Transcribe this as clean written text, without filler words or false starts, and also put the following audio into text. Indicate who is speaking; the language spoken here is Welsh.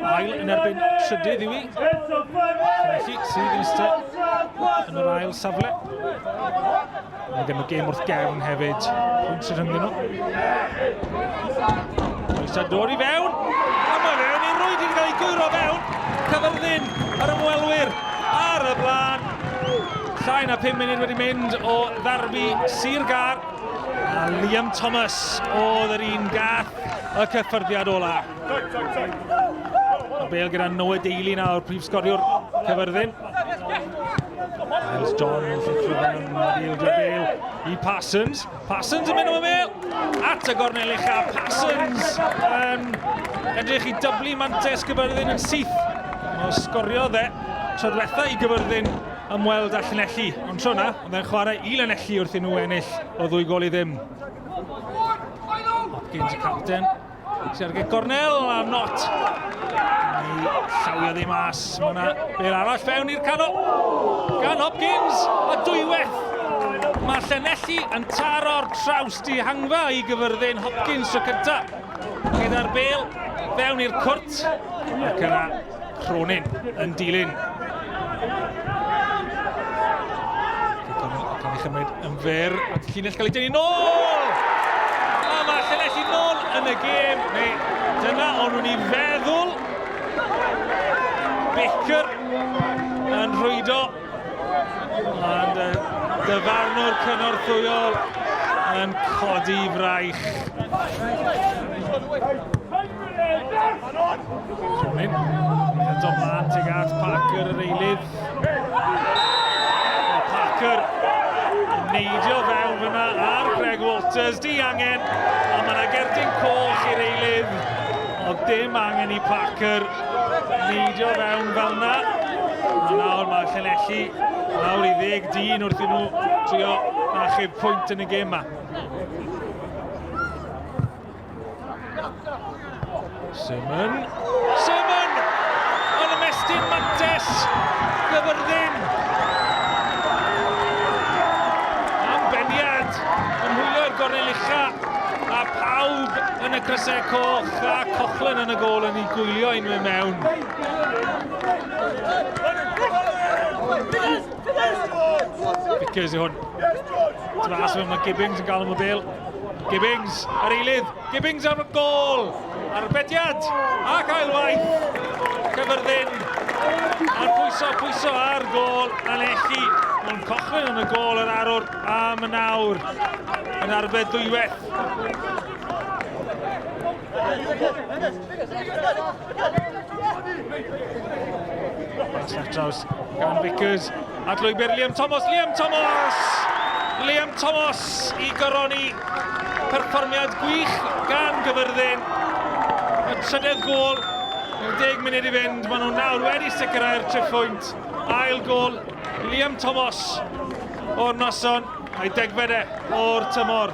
Speaker 1: Ail yn erbyn trydydd yw i. Llanelli sydd yn eistedd yn yr ail safle. Mae gen nhw gêm wrth gefn hefyd. Pwynt sy'n rhyngddyn nhw. Oes dod i fewn. A mae fewn i rwyd wedi cael ei gwyro fewn. Cyfyrddin yr ymwelwyr ar y blaen. Llai na 5 munud wedi mynd o ddarbi Sir Gar. A Liam Thomas oedd yr un gath y cyffyrddiad ola. Y bel gyda Noah Daly nawr, prif sgoriwr Cyfyrddin. Miles John yn llithro fan yn ildio bel i Parsons. Parsons yn mynd am y bel at y gornel ucha. Parsons yn edrych i dyblu mantes Gyfyrddin yn syth. Mae'n sgorio dde tro diwetha i Gyfyrddin ymweld â Llanelli. Ond tro na, ond e'n chwarae i Lanelli wrth i nhw ennill o ddwy gol i ddim. Hopkins y capten. Sergei Cornel a not. Ni llawio ddim mas. Mae yna bel arall fewn i'r canol. Gan Hopkins a dwywaith. Mae Llanelli yn taro'r traws dihangfa i gyfyrddin Hopkins tro cynta. Gyda'r bel fewn i'r cwrt. Ac yna Cronin yn dilyn. Cael ei chymryd yn fyr, a llinell cael ei dynnu nôl! A mae Llanelli nôl yn y gêm. Neu, dyna o'n nhw'n ei feddwl. Baker yn rhwydo. Ond y dyfarnwr cynorthwyol yn codi fraich. Cronin. Eto mlaen tuag at Parker yr eilydd. O, Parker yn neidio fewn fyna ar Greg Walters. Di angen, ond mae yna gerdyn coch i'r eilydd. Oedd dim angen i Parker neidio fewn fel yna. A nawr mae Llanelli lawr i ddeg dyn wrth i nhw trio achub pwynt yn y gêm yma. Simon. Simon! Yn ymestyn mantes Gyfyrddin. Am beniad yn hwylio i'r gornel ucha a pawb yn y crysau coch a Cochlan yn y gôl yn ei gwylio un mewn mewn. Vickers yw hwn. Tras fe, mae Gibbings yn gael am y bel. Gibbings, yr eilydd. Gibbings am y gol. Arbediad ac ailwaith. Cyfyrddin. A'r pwyso, pwyso ar gol. Alechi. Mae'n Cochran yn y gol yr arwr am y nawr. Yn arbed ddwywaith. Pas ar draws gan Vickers at lwybr Liam Thomas. Liam Thomas! Liam Thomas i goroni perfformiad gwych gan Gyfyrddin. Y trydedd gôl, 10 munud i fynd, maen nhw nawr wedi sicrhau'r triphwynt. Ail gôl Liam Thomas o'r noson, a'i degfed e o'r tymor.